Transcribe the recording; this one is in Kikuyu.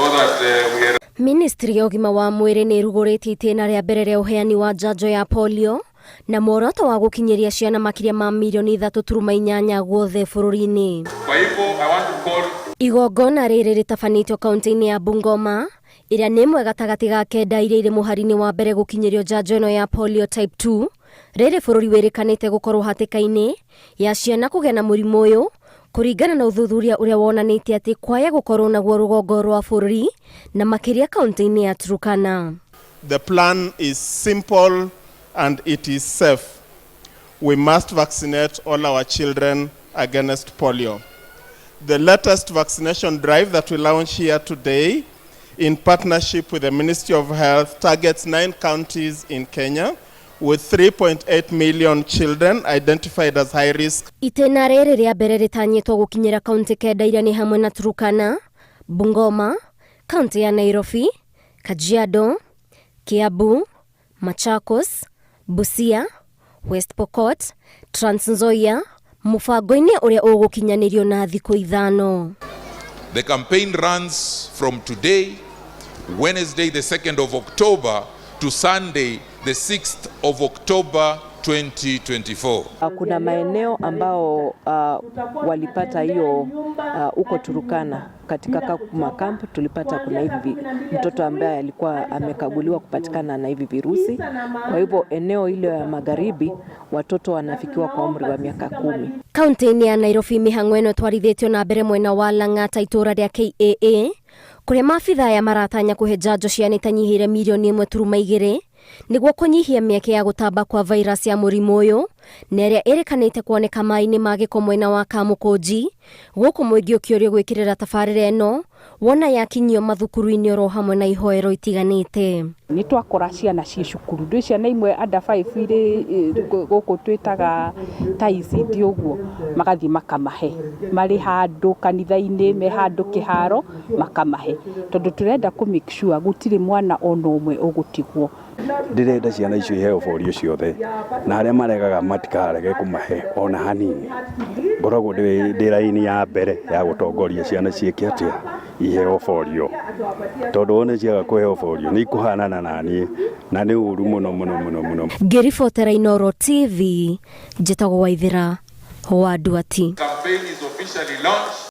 So that we are Ministry ya ũgima wa mwĩrĩ nĩ ĩrugũrĩtie itĩna rĩa mbere rĩa ũheani wa njanjo ya polio na muoroto wa gũkinyĩria ciana makĩria ma mirioni 3.8 guothe bũrũri-inĩ. Kwa hivyo I want to call Igongona rĩrĩ rĩtabanĩtio kaunti-inĩ ya Bungoma ĩrĩa nĩ ĩmwe gatagatĩ ga kenda iria irĩ mũhari-inĩ wa mbere gũkinyĩrio njanjo ĩno ya polio type 2. Rĩrĩ bũrũri wĩrĩkanĩte gũkorwo hatĩka-inĩ ya ciana kũgĩa na mũrimũ ũyũ kũringana na ũthuthuria ũrĩa wonanĩtie atĩ kwaya gũkorwo naguo rũgongo rwa bũrũri na makĩria kaunti-inĩ ya Turkana. The plan is simple and it is safe. We must vaccinate all our children against polio. The latest vaccination drive that we launch here today in partnership with the Ministry of Health targets 9 counties in Kenya with 3.8 million children identified as high risk. Itĩna rĩrĩ rĩa mbere rĩtanyĩtwo gũkinyĩra kaunti kenda iria nĩ hamwe na Turkana, Bungoma, kaunti ya Nairobi, Kajiado, Kiambu, Machakos, Busia, West Pokot, Trans Nzoia, mũbango-inĩ ũrĩa ũgũkinyanĩrio na thikũ 5. The campaign runs from today, Wednesday the 2nd of October, to Sunday the 6th of October 2024. Kuna maeneo ambao walipata hiyo huko Turkana katika Kakuma camp tulipata kuna hivi mtoto ambaye alikuwa amekaguliwa kupatikana na hivi virusi. Kwa hivyo eneo hilo ya magharibi watoto wanafikiwa kwa umri wa miaka 10. Kaunti-inĩ ya Nairobi mĩhang'o ĩno ĩtwarithĩtio na mbere mwena wa Lang'ata itũũra rĩa KAA kũrĩa maabitha aya maratanya kũhe njanjo ciana itanyihĩire mirioni 1.2 nĩguo kũnyihia mĩeke ya gũtamba kwa virus ya mũrimũ ũyũ na ĩrĩa ĩrĩkanĩte kuoneka maĩ-inĩ ma gĩko mwena wa Kamũkũnji. Gũkũ mũingĩ ũkĩũrio gwĩkĩrĩra tabarĩra ĩno wona yakinyio mathukuru-inĩ oro hamwe na ihoero itiganĩte. Nĩ twakora ciana ciĩ cukuru, ndwĩ ciana imwe under 5 irĩ gũkũ twĩtaga ta ECD ũguo, magathiĩ makamahe marĩ handũ kanitha-inĩ, me handũ kĩharo makamahe, tondũ tũrenda kũ make sure gũtirĩ mwana ona ũmwe ũgũtigwo. Ndĩrenda ciana icio iheo borio ciothe na arĩa maregaga matikarege kũmahe ona hanini. Ngoragwo ndĩ raini ya mbere ya gũtongoria ciana ciĩke atĩa, iheo borio, tondũ wone ciaga kũheo borio nĩ ikũhanana na niĩ na nĩ ũru mũno mũno mũno mũno. Ngĩribotera Inooro TV, njĩtagwo Waithĩra wa Nduati. Campaign is officially launched.